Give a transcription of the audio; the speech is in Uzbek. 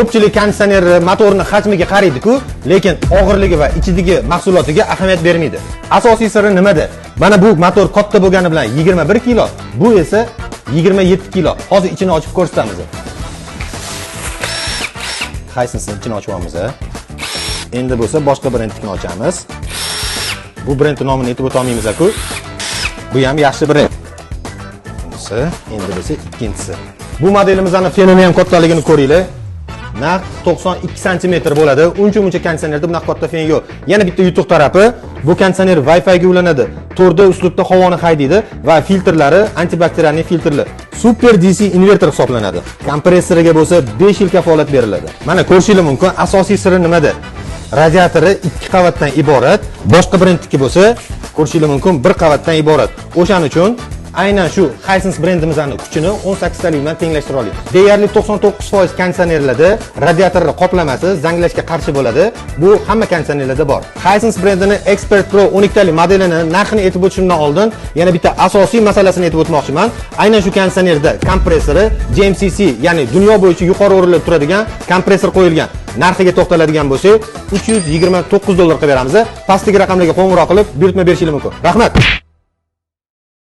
Ko'pchilik konditsioner motorini hajmiga qaraydi-ku, lekin og'irligi va ichidagi mahsulotiga ahamiyat bermaydi. Asosiy siri nimada? Mana bu motor katta bo'lgani bilan 21 kilo, bu esa 27 kilo. Hozir ichini ochib ko'rsatamiz. Hisense'ni ichini ochyapmiz. Endi bo'lsa boshqa brendnikini ochamiz. Bu brendni nomini aytib o'ta olmaymiz-ku. Bu ham yaxshi brend. Bunisi, endi bo'lsa ikkinchisi. Bu modelimizni fenini ham kattaligini ko'ringlar. Naq 92 santimetr bo'ladi. Uncha muncha konditsionerda bunaqa katta fen yo'q. Yana bitta yutuq tarafi, bu konditsioner Wi-Fi ga ulanadi. To'rda uslubda havoni haydaydi va filtrlari antibakterial filtrli. Super DC inverter hisoblanadi. Kompressoriga bo'lsa 5 yil kafolat beriladi. Mana ko'rishingiz mumkin, asosiy siri nimada? Radiatori ikki qavatdan iborat. Boshqa brendniki bo'lsa, ko'rishingiz mumkin, bir qavatdan iborat. O'shaning uchun aynan shu Hisense brendimizni kuchini 18 talik bilan tenglashtira olamiz. Deyarli 99% konditsionerlarda radiatorni qoplamasi zanglashga qarshi bo'ladi. Bu hamma konditsionerlarda bor. Hisense brendini Expert Pro 12 talik modelini narxini aytib o'tishimdan oldin yana bitta asosiy masalasini aytib o'tmoqchiman. Aynan shu konditsionerda kompressori GMCC, ya'ni dunyo bo'yicha yuqori o'rinda turadigan kompressor qo'yilgan. Narxiga to'xtaladigan bo'lsak, 329 dollar qilib beramiz. Pastdagi raqamlarga qo'ng'iroq qilib buyurtma berishingiz mumkin. Rahmat.